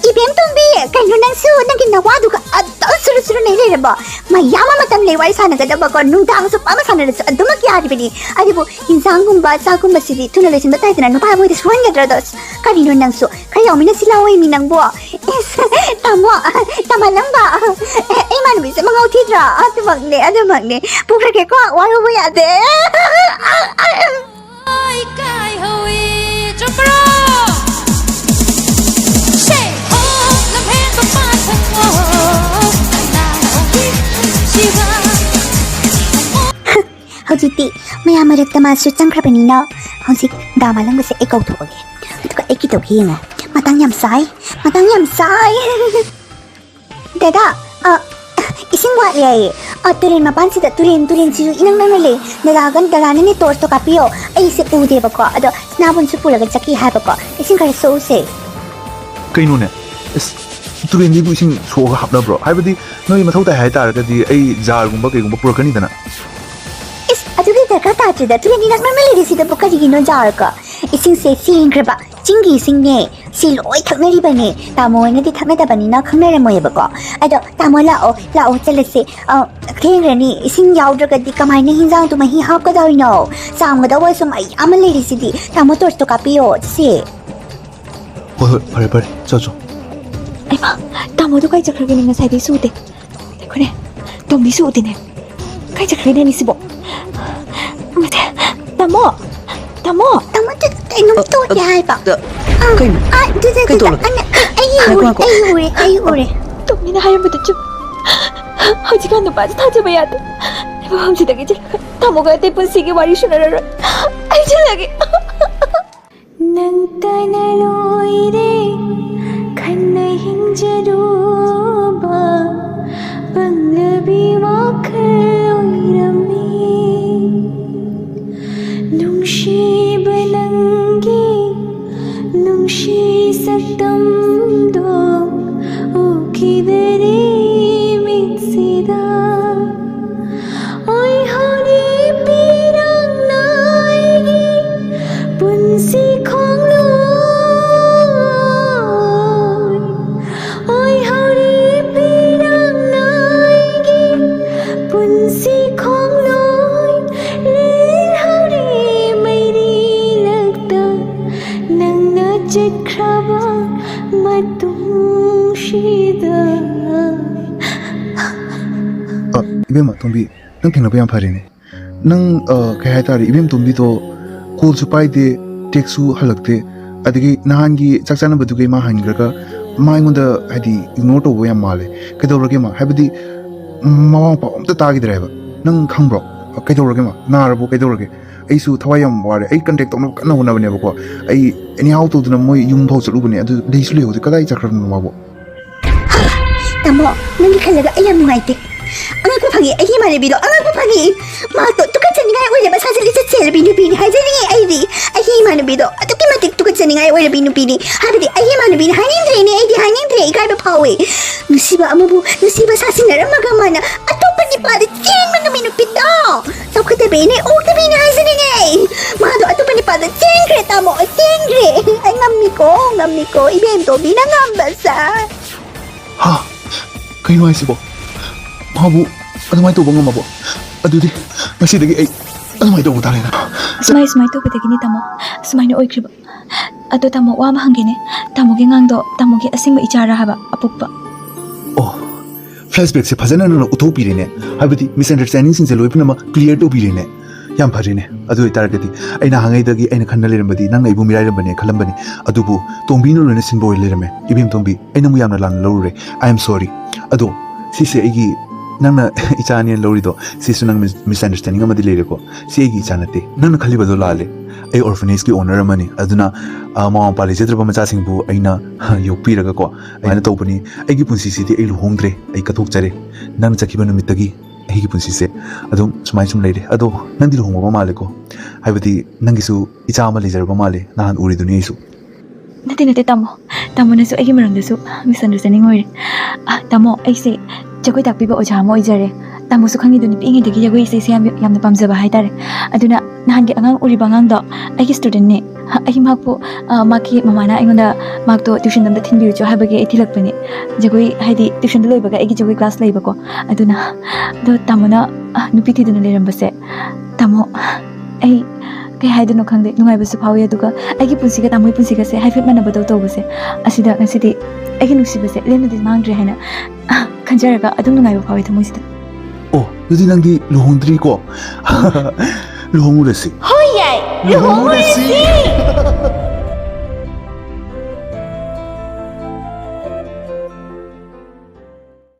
ꯏꯕꯦꯝ ꯇꯣꯝꯕꯤ, ꯀꯩꯅꯣ ꯅꯪꯁꯨ ꯅꯪꯒꯤ ꯅꯋꯥꯗꯨꯒ ꯑꯗꯨꯝ ꯁꯨꯔꯨ ꯁꯨꯔꯨ ꯅꯩ ꯂꯩꯔꯕꯣ? ꯃꯌꯥꯝ ꯑꯃ ꯃꯇꯝ ꯂꯩ ꯋꯥꯔꯤ ꯁꯥꯟꯅꯒꯗꯕꯀꯣ, ꯅꯨꯡꯗꯥꯡ ꯆꯨꯞꯄ ꯑꯃ ꯁꯥꯟꯅꯔꯁꯨ ꯑꯗꯨꯃꯛ ꯌꯥꯔꯤꯕꯅꯤ꯫ ꯑꯗꯨꯕꯨ ꯏꯟꯁꯥꯡꯒꯨꯝꯕ ꯆꯥꯛꯀꯨꯝꯕꯁꯤꯗꯤ ꯊꯨꯅ ꯂꯣꯏꯁꯤꯟꯕ ꯇꯥꯏꯗꯅ, ꯅꯨꯄꯥ ꯃꯣꯏꯗ ꯁꯣꯏꯍꯟꯒꯗ꯭ꯔꯗꯣ? ꯑꯁ, ꯀꯔꯤꯅꯣ ꯅꯪꯁꯨ? ꯈꯔ ꯌꯥꯎꯃꯤꯟꯅꯁꯤ ꯂꯥꯎꯋꯦ ꯃꯤ ꯅꯪꯕꯣ꯫ ꯏꯁ, ꯇꯥꯃꯣ, ꯇꯥꯃꯣ ꯂꯝꯕ꯫ ꯑꯦ, ꯏꯃꯥꯟꯅꯕꯤꯁꯦ ꯃꯉꯥꯎ ꯊꯤꯗ꯭ꯔꯥ? ꯑꯗꯨꯃꯛꯅꯦ, ꯑꯗꯨꯃꯛꯅꯦ꯫ ꯄꯨꯈ꯭ꯔꯒꯦꯀꯣ, ꯋꯥꯔꯧꯕ ꯌꯥꯗꯦ꯫ ꯍꯧꯖꯤꯛꯇꯤ ꯃꯌꯥꯝ ꯃꯔꯛꯇ ꯃꯥꯁꯨ ꯆꯪꯈ꯭ꯔꯕꯅꯤꯅ ꯍꯧꯖꯤꯛ ꯗꯥ ꯃꯥꯂꯪꯕꯁꯦ ꯑꯩ ꯀꯧꯊꯣꯛꯑꯒꯦ꯫ ꯑꯗꯨꯒ ꯑꯩ ꯀꯩꯗꯧꯒꯦ ꯌꯦꯡꯉꯣ꯫ ꯃꯇꯥꯡ ꯌꯥꯝ ꯆꯥꯏ꯫ ꯃꯇꯥꯡ ꯌꯥꯝ ꯆꯥꯏ꯫ ꯗꯗꯥ, ꯑ, ꯏꯁꯤꯡ ꯋꯥꯠꯂꯦ ꯍꯥꯏꯌꯦ꯫ ꯑ, ꯇꯨꯔꯦꯟ ꯃꯄꯥꯟꯁꯤꯗ, ꯇꯨꯔꯦꯟ, ꯇꯨꯔꯦꯟꯁꯤꯁꯨ ꯏꯅꯪ ꯅꯪꯅ ꯂꯩ꯫ ꯗꯗꯥꯒ, ꯗꯗꯥꯅꯅꯦ torchꯇꯣ ꯀꯥꯞꯄꯤꯌꯣ꯫ ꯑꯩꯁꯦ ꯎꯗꯦꯕꯀꯣ꯫ ꯑꯗꯣ ꯁꯅꯥꯕꯨꯟꯁꯨ ꯄꯨꯔꯒ ꯆꯠꯈꯤ ꯍꯥꯏꯕꯀꯣ꯫ ꯏꯁꯤꯡ ꯈꯔ ꯁꯣꯛꯎꯁꯦ꯫ ꯀꯩꯅꯣꯅꯦ? ꯑꯁ, ꯇꯨꯔꯦꯟꯗꯒꯤꯕꯨ ꯏꯁꯤꯡ ꯁꯣꯛꯑꯒ ꯍꯥꯞꯅꯕ꯭ꯔꯣ? ꯍꯥꯏꯕꯗꯤ, ꯅꯣꯏ ꯃꯊꯧ ꯇꯥꯏ ꯍꯥꯏꯇꯥꯔꯒꯗꯤ ꯑꯩ jarꯒꯨꯝꯕ ꯀꯩꯒꯨꯝꯕ ꯄꯨꯔꯛꯀꯅꯤꯗꯅ꯫ ꯏꯁ, ꯑꯗꯨꯒꯤ ꯗꯔꯀꯥꯔ ꯇꯥꯗ꯭ꯔꯦꯗ꯫ ꯇꯨꯔꯦꯟꯗꯤ ꯅꯛꯅꯅ ꯂꯩꯔꯤꯁꯤꯗꯕꯨ ꯀꯔꯤꯒꯤꯅꯣ jarꯒ? ꯏꯁꯤꯡꯁꯦ ꯁꯦꯡꯈ꯭ꯔꯕ ꯆꯤꯡꯒꯤ ꯏꯁꯤꯡꯅꯦ꯫ ꯁꯤ ꯂꯣꯏ ꯊꯛꯅꯔꯤꯕꯅꯦ꯫ ꯇꯥꯃꯣ ꯍꯣꯏꯅꯗꯤ ꯊꯛꯅꯗꯕꯅꯤꯅ ꯈꯪꯅꯔꯝꯃꯣꯏꯌꯦꯕꯀꯣ꯫ ꯑꯗꯣ ꯇꯥꯃꯣ ꯂꯥꯛꯑꯣ, ꯂꯥꯛꯑꯣ ꯆꯠꯂꯁꯦ꯫ ꯑ, ꯊꯦꯡꯈ꯭ꯔꯅꯤ꯫ ꯏꯁꯤꯡ ꯌꯥꯎꯗ꯭ꯔꯒꯗꯤ ꯀꯃꯥꯏꯅ ꯍꯤꯟꯖꯥꯡꯗꯣ ꯃꯍꯤ ꯍꯥꯞꯀꯗꯧꯔꯤꯅꯣ? ꯆꯥꯝꯒꯗꯧꯕꯁꯨ ꯃꯌꯥꯝ ꯑꯃ ꯂꯩꯔꯤꯁꯤꯗꯤ꯫ ꯇꯥꯃꯣ torchꯇꯣ ꯀꯥꯞꯄꯤꯌꯣ, ꯆꯠꯁꯦ꯫ ꯍꯣꯏ, ꯍꯣꯏ, ꯐꯔꯦ, ꯐꯔꯦ, ꯆꯠ, ꯆꯠ꯫ ꯍꯩꯃꯥ, ꯇꯥꯃꯣꯗꯣ ꯀꯥꯏ ꯆꯠꯈ꯭ꯔꯒꯦꯅꯦ? ꯉꯁꯥꯏꯗꯩꯁꯨ ꯎꯗꯦ꯫ ꯉꯥꯏꯈꯣꯅꯦ, ꯇꯣꯝꯕꯤꯁꯨ ꯎꯗꯦꯅꯦ꯫ ꯀꯥꯏ ꯆꯠꯈ꯭ꯔꯒꯦꯅꯦ ꯑꯅꯤꯁꯤꯕꯣ? ꯅꯠꯇꯦ, ꯇꯥꯃꯣ! ꯇꯥꯃꯣ! ꯇꯥꯃꯣ, ꯇ-, ꯀꯩꯅꯣꯝ ꯑ, ꯇꯧꯔꯦ ꯑ, ꯍꯥꯏꯕ꯫ ꯇ-, ꯑ, ꯀꯩꯅꯣ? ꯑ, ꯗꯨ, ꯗꯨ, ꯀꯩ ꯗꯨ, ꯗꯨ, ꯇꯧꯔꯒꯦ? ꯑ, ꯑꯩ ꯉꯥꯏꯈꯣ, ꯎꯔꯦ, ꯉꯥꯏꯈꯣ꯫ ꯑꯩ ꯎꯔꯦ, ꯑꯩ ꯎꯔꯦ꯫ ꯇꯣꯝꯕꯤꯅ ꯍꯥꯏꯔꯝꯕꯗꯣ ꯆꯨꯝ-, ꯍꯧꯖꯤꯛꯀꯥꯟ ꯅꯨꯄꯥꯁꯦ ꯊꯥꯖꯕ ꯌꯥꯗꯦ꯫ ꯂꯩꯐꯝꯁꯤꯗꯒꯤ ꯆꯠꯂꯒ ꯇꯥꯃꯣꯒ ꯑꯇꯩ ꯄꯨꯟꯁꯤꯒꯤ ꯋꯥꯔꯤ ꯁꯥꯟꯅꯔꯔꯣꯏ꯫ ꯑꯩ ꯆꯠꯂꯒꯦ꯫ ꯅꯪꯇꯅ ꯂꯣꯏꯔꯦ ꯈꯟꯅ ꯍꯤꯡꯖꯔꯨꯕ ꯄꯪꯂꯕꯤ ꯋꯥꯈꯜ ꯑꯣꯏꯔꯝꯃꯤ꯫ ꯅꯨꯡꯁꯤꯕ ꯅꯪꯒꯤ ꯅꯨꯡꯁꯤ ꯁꯛꯇꯝꯗꯣ ꯎꯈꯤꯗꯔꯦ ꯃꯤꯠꯁꯤꯗ꯫ ꯑꯣꯏꯍꯧꯔꯤ ꯄꯤꯔꯥꯡꯅ ꯑꯩꯒꯤ ꯄꯨꯟꯁꯤ ꯈꯣꯡꯂꯣꯏ꯫ ꯑꯣꯏꯍꯧꯔꯤ ꯄꯤꯔꯥꯡꯅ ꯑꯩꯒꯤ ꯄꯨꯟꯁꯤ ꯈꯣꯡꯂꯣꯏ꯫ ꯂꯦꯜꯍꯧꯔꯤ ꯃꯩꯔꯤ ꯂꯛꯇ ꯅꯪꯅ ꯆꯠꯈ꯭ꯔꯕ ꯃꯇꯨꯡꯁꯤꯗ꯫ ꯑ, ꯏꯕꯦꯝꯃ ꯇꯣꯝꯕꯤ, ꯅꯪ ꯊꯦꯡꯅꯕ ꯌꯥꯝ ꯐꯔꯦꯅꯦ꯫ ꯅꯪ, ꯑ, ꯀꯩ ꯍꯥꯏꯇꯥꯔꯦ, ꯏꯕꯦꯝ ꯇꯣꯝꯕꯤꯗꯣ callꯁꯨ ꯄꯥꯏꯗꯦ, textꯁꯨ ꯍꯜꯂꯛꯇꯦ, ꯑꯗꯒꯤ ꯅꯍꯥꯟꯒꯤ ꯆꯥꯛ ꯆꯥꯅꯕꯗꯨꯒꯤ ꯃꯥ ꯍꯟꯈ꯭ꯔꯒ ꯃꯥ ꯑꯩꯉꯣꯟꯗ, ꯍꯥꯏꯗꯤ, ignore ꯇꯧꯕ ꯌꯥꯝ ꯃꯥꯜꯂꯦ꯫ ꯀꯩꯗꯧꯔꯒꯦ ꯃꯥ? ꯍꯥꯏꯕꯗꯤ, ꯃꯋꯥ ꯃꯄꯥ ꯑꯝꯇ ꯇꯥꯈꯤꯗ꯭ꯔꯦ ꯍꯥꯏꯕ꯫ ꯅꯪ ꯈꯪꯕ꯭ꯔꯣ? ꯀꯩꯗꯧꯔꯒꯦ ꯃꯥ? ꯅꯥꯔꯕꯣ? ꯀꯩꯗꯧꯔꯒꯦ? ꯑꯩꯁꯨ ꯊꯋꯥꯏ ꯌꯥꯝ ꯋꯥꯔꯦ꯫ ꯑꯩ ꯀꯟꯇꯦꯛ ꯇꯧꯅꯕ ꯀꯟꯅ ꯍꯣꯠꯅꯕꯅꯦꯕꯀꯣ꯫ ꯑꯩ ꯑꯦꯅꯤꯍꯥꯎ ꯇꯧꯗꯅ ꯃꯣꯏ ꯌꯨꯝ ꯐꯥꯎ ꯆꯠꯂꯨꯕꯅꯦ꯫ ꯑꯗꯨ ꯂꯩꯁꯨ ꯂꯩꯍꯧꯗꯦ꯫ ꯀꯗꯥꯏ ꯆꯠꯈ꯭ꯔꯕꯅꯣ ꯃꯥꯕꯨ? ꯇꯥꯃꯣ, ꯅꯪꯒꯤ ꯈꯜꯂꯒ ꯑꯩ ꯌꯥꯝ ꯅꯨꯡꯉꯥꯏꯇꯦ꯫ ꯑꯉꯛꯄ ꯐꯪꯉꯤ, ꯑꯩꯒꯤ ꯏꯃꯥꯟꯅꯕꯤꯗꯣ ꯑꯉꯛꯄ ꯐꯪꯉꯤ꯫ ꯃꯍꯥꯛꯇꯣ ꯇꯨꯀꯠꯆꯅꯤꯡꯉꯥꯏ ꯑꯣꯏꯔꯕ ꯁꯥꯖꯠ ꯂꯤꯆꯠ ꯆꯦꯜꯂꯕꯤ ꯅꯨꯄꯤꯅꯤ ꯍꯥꯏꯖꯅꯤꯡꯉꯤ ꯑꯩꯗꯤ꯫ ꯑꯩꯒꯤ ꯏꯃꯥꯟꯅꯕꯤꯗꯣ ꯑꯗꯨꯛꯀꯤ ꯃꯇꯤꯛ ꯇꯨꯀꯠꯆꯅꯤꯡꯉꯥꯏ ꯑꯣꯏꯔꯕꯤ ꯅꯨꯄꯤꯅꯤ꯫ ꯍꯥꯏꯕꯗꯤ ꯑꯩꯒꯤ ꯏꯃꯥꯟꯅꯕꯤꯅꯤ ꯍꯥꯏꯅꯤꯡꯗ꯭ꯔꯦꯅꯦ, ꯑꯩꯗꯤ ꯍꯥꯏꯅꯤꯡꯗ꯭ꯔꯦ, ꯏꯀꯥꯏꯕ ꯐꯥꯎꯋꯦ꯫ ꯅꯨꯡꯁꯤꯕ ꯑꯃꯕꯨ ꯅꯨꯡꯁꯤꯕ ꯁꯥꯁꯤꯟꯅꯔꯝꯃꯒ ꯃꯥꯅ ꯑꯇꯣꯞꯄ ꯅꯤꯄꯥꯗ ꯆꯦꯟꯕ ꯅꯨꯃꯤꯠ ꯅꯨꯄꯤꯗꯣ꯫ ꯆꯥꯎꯈꯠꯇꯕꯤꯅꯦ, ꯑꯣꯛꯇꯕꯤꯅꯦ ꯍꯥꯏꯁꯤꯅꯤꯅꯦ꯫ ꯃꯥꯗꯣ ꯑꯇꯣꯞꯄ ꯅꯤꯄꯥꯗ ꯆꯦꯟꯈ꯭ꯔꯦ ꯇꯥꯃꯣ, ꯆꯦꯟꯈ꯭ꯔꯦ꯫ ꯑꯩ ꯉꯝꯃꯤꯀꯣ, ꯉꯝꯃꯤꯀꯣ, ꯏꯕꯦꯝꯇꯣꯝꯕꯤꯅ ꯉꯝꯕꯁꯦ꯫ ꯍꯥ? ꯀꯩꯅꯣ ꯍꯥꯏꯁꯤꯕꯣ? ꯃꯥꯕꯨ ꯑꯗꯨꯃꯥꯏꯅ ꯇꯧꯕ ꯉꯝꯃꯕꯣ? ꯑꯗꯨꯗꯤ ꯉꯁꯤꯗꯒꯤ ꯑꯩ ꯑꯗꯨꯃꯥꯏꯅ ꯇꯧꯕ ꯇꯥꯔꯦꯅ꯫ ꯁꯨꯃꯥꯏ ꯁꯨꯃꯥꯏꯅ ꯇꯧꯕꯗꯒꯤꯅꯤ ꯇꯥꯃꯣ ꯁꯨꯃꯥꯏꯅ ꯑꯣꯏꯈ꯭ꯔꯤꯕ꯫ ꯑꯗꯣ ꯇꯥꯃꯣ, ꯋꯥ ꯑꯃ ꯍꯪꯒꯦꯅꯦ꯫ ꯇꯥꯃꯣꯒꯤ ꯑꯉꯥꯡꯗꯣ ꯇꯥꯃꯣꯒꯤ ꯑꯁꯦꯡꯕ ꯏꯆꯥꯔꯥ ꯍꯥꯏꯕ, ꯑꯄꯣꯛꯄ? ꯑꯣ, ꯐ꯭ꯂꯦꯁꯕꯦꯛꯁꯦ ꯐꯖꯅ ꯅꯪꯅ ꯎꯠꯊꯣꯛꯄꯤꯔꯦꯅꯦ꯫ ꯍꯥꯏꯕꯗꯤ ꯃꯤꯁꯑꯟꯗꯔꯁꯇꯦꯟꯗꯤꯡꯁꯤꯡꯁꯦ ꯂꯣꯏ ꯄꯨꯝꯅꯃꯛ ꯀ꯭ꯂꯤꯌꯥꯔ ꯇꯧꯕꯤꯔꯦꯅꯦ꯫ ꯌꯥꯝ ꯐꯔꯦꯅꯦ꯫ ꯑꯗꯨ ꯑꯣꯏꯇꯥꯔꯒꯗꯤ ꯑꯩꯅ ꯍꯥꯟꯉꯩꯗꯒꯤ ꯑꯩꯅ ꯈꯟꯅ ꯂꯩꯔꯝꯕꯗꯤ ꯅꯪꯅ ꯑꯩꯕꯨ ꯃꯤꯔꯥꯏꯔꯝꯕꯅꯦ ꯈꯜꯂꯝꯕꯅꯤ꯫ ꯑꯗꯨꯕꯨ ꯇꯣꯝꯕꯤꯅ ꯂꯣꯏꯅ ꯁꯤꯟꯕ ꯑꯣꯏ ꯂꯩꯔꯝꯃꯦ꯫ ꯏꯕꯦꯝ ꯇꯣꯝꯕꯤ, ꯑꯩ ꯅꯪꯕꯨ ꯌꯥꯝꯅ ꯂꯥꯟꯅ ꯂꯧꯔꯨꯔꯦ꯫ I am sorry꯫ ꯑꯗꯣ ꯁꯤꯁꯦ ꯑꯩꯒꯤ, ꯅꯪꯅ ꯏꯆꯥꯅꯦꯅ ꯂꯧꯔꯤꯗꯣ, ꯁꯤꯁꯨ ꯅꯪ ꯃꯤꯁꯑꯟꯗꯔꯁꯇꯦꯟꯗꯤꯡ ꯑꯃꯗꯤ ꯂꯩꯔꯦꯀꯣ꯫ ꯁꯤ ꯑꯩꯒꯤ ꯏꯆꯥ ꯅꯠꯇꯦ꯫ ꯅꯪꯅ ꯈꯜꯂꯤꯕꯗꯣ ꯂꯥꯜꯂꯦ꯫ ꯑꯩ ꯑꯣꯔꯐꯅꯦꯖꯀꯤ ꯑꯣꯅꯔ ꯑꯃꯅꯤ꯫ ꯑꯗꯨꯅ, ꯑ, ꯃꯃꯥ ꯃꯄꯥ ꯂꯩꯖꯗ꯭ꯔꯕ ꯃꯆꯥꯁꯤꯡꯕꯨ ꯑꯩꯅ ꯌꯣꯛꯄꯤꯔꯒꯀꯣ, ꯑꯗꯨꯃꯥꯏꯅ ꯇꯧꯕꯅꯤ꯫ ꯑꯩꯒꯤ ꯄꯨꯟꯁꯤꯁꯤꯗꯤ ꯑꯩ ꯂꯨꯍꯣꯡꯗ꯭ꯔꯦ, ꯑꯩ ꯀꯠꯊꯣꯛꯆꯔꯦ꯫ ꯅꯪꯅ ꯆꯠꯈꯤꯕ ꯅꯨꯃꯤꯠꯇꯒꯤ ꯑꯩꯒꯤ ꯄꯨꯟꯁꯤꯁꯦ ꯑꯗꯨꯝ ꯁꯨꯃꯥꯏꯅ ꯁꯨꯝ ꯂꯩꯔꯦ꯫ ꯑꯗꯣ ꯅꯪꯗꯤ ꯂꯨꯍꯣꯡꯉꯕ ꯃꯥꯜꯂꯦꯀꯣ? ꯍꯥꯏꯕꯗꯤ ꯅꯪꯒꯤꯁꯨ ꯏꯆꯥ ꯑꯃ ꯂꯩꯖꯔꯕ ꯃꯥꯜꯂꯦ, ꯅꯍꯥꯟ ꯎꯔꯤꯗꯨꯅꯤ ꯑꯩꯁꯨ꯫ ꯅꯠꯇꯦ ꯅꯠꯇꯦ ꯇꯥꯃꯣ, ꯇꯥꯃꯣꯅꯁꯨ ꯑꯩꯒꯤ ꯃꯔꯝꯗꯁꯨ ꯃꯤꯁꯑꯟꯗꯔꯁꯇꯦꯟꯗꯤꯡ ꯑꯣꯏꯔꯦ꯫ ꯑ, ꯇꯥꯃꯣ, ꯑꯩꯁꯦ ꯖꯒꯣꯏ ꯇꯥꯛꯄꯤꯕ ꯑꯣꯖꯥ ꯑꯃ ꯑꯣꯏꯖꯔꯦ꯫ ꯇꯥꯃꯣꯁꯨ ꯈꯪꯉꯤꯗꯨꯅꯤ, ꯄꯤꯛꯏꯉꯩꯗꯒꯤ ꯖꯒꯣꯏ ꯏꯁꯩꯁꯦ ꯌꯥꯝ, ꯌꯥꯝꯅ ꯄꯥꯝꯖꯕ ꯍꯥꯏꯇꯥꯔꯦ꯫ ꯑꯗꯨꯅ ꯅꯍꯥꯟꯒꯤ ꯑꯉꯥꯡ ꯎꯔꯤꯕ ꯑꯉꯥꯡꯗꯣ ꯑꯩꯒꯤ ꯁ꯭ꯇꯨꯗꯦꯟꯠꯅꯦ꯫ ꯑꯩ ꯃꯍꯥꯛꯄꯨ, ꯑ, ꯃꯍꯥꯛꯀꯤ ꯃꯃꯥꯅ ꯑꯩꯉꯣꯟꯗ ꯃꯍꯥꯛꯇꯣ ꯇ꯭ꯌꯨꯁꯟ ꯑꯝꯇ ꯊꯤꯟꯕꯤꯔꯨꯆꯣ ꯍꯥꯏꯕꯒꯤ ꯑꯩ ꯊꯤꯜꯂꯛꯄꯅꯦ꯫ ꯖꯒꯣꯏ, ꯍꯥꯏꯗꯤ ꯇ꯭ꯌꯨꯁꯟꯗ ꯂꯣꯏꯕꯒ ꯑꯩꯒꯤ ꯖꯒꯣꯏ ꯀ꯭ꯂꯥꯁ ꯂꯩꯕꯀꯣ꯫ ꯑꯗꯨꯅ, ꯑꯗꯣ ꯇꯥꯃꯣꯅ, ꯑ, ꯅꯨꯄꯤ ꯊꯤꯗꯅ ꯂꯩꯔꯝꯕꯁꯦ, ꯇꯥꯃꯣ, ꯑꯩ ꯀꯩ ꯍꯥꯏꯗꯣꯏꯅꯣ ꯈꯪꯗꯦ, ꯅꯨꯡꯉꯥꯏꯕꯁꯨ ꯐꯥꯎꯏ꯫ ꯑꯗꯨꯒ ꯑꯩꯒꯤ ꯄꯨꯟꯁꯤꯒ ꯇꯥꯃꯣꯒꯤ ꯄꯨꯟꯁꯤꯒꯁꯦ ꯍꯥꯏꯐꯦꯠ ꯃꯥꯟꯅꯕꯗꯧ ꯇꯧꯕꯁꯦ, ꯑꯁꯤꯗ ꯉꯁꯤꯗꯤ ꯑꯩꯒꯤ ꯅꯨꯡꯁꯤꯕꯁꯦ ꯂꯦꯝꯅꯗꯤ ꯃꯥꯡꯗ꯭ꯔꯦ ꯍꯥꯏꯅ, ꯑ, ꯈꯟꯖꯔꯒ ꯑꯗꯨꯝ ꯅꯨꯡꯉꯥꯏꯕ ꯐꯥꯎꯏ ꯊꯃꯣꯏꯁꯤꯗ꯫ ꯑꯣ, ꯑꯗꯨꯗꯤ ꯅꯪꯗꯤ ꯂꯨꯍꯣꯡꯗ꯭ꯔꯤꯀꯣ? ꯂꯨꯍꯣꯡꯉꯨꯔꯁꯤ꯫ ꯍꯣꯏ ꯌꯥꯏ, ꯂꯨꯍꯣꯡꯉꯨꯔꯁꯤ꯫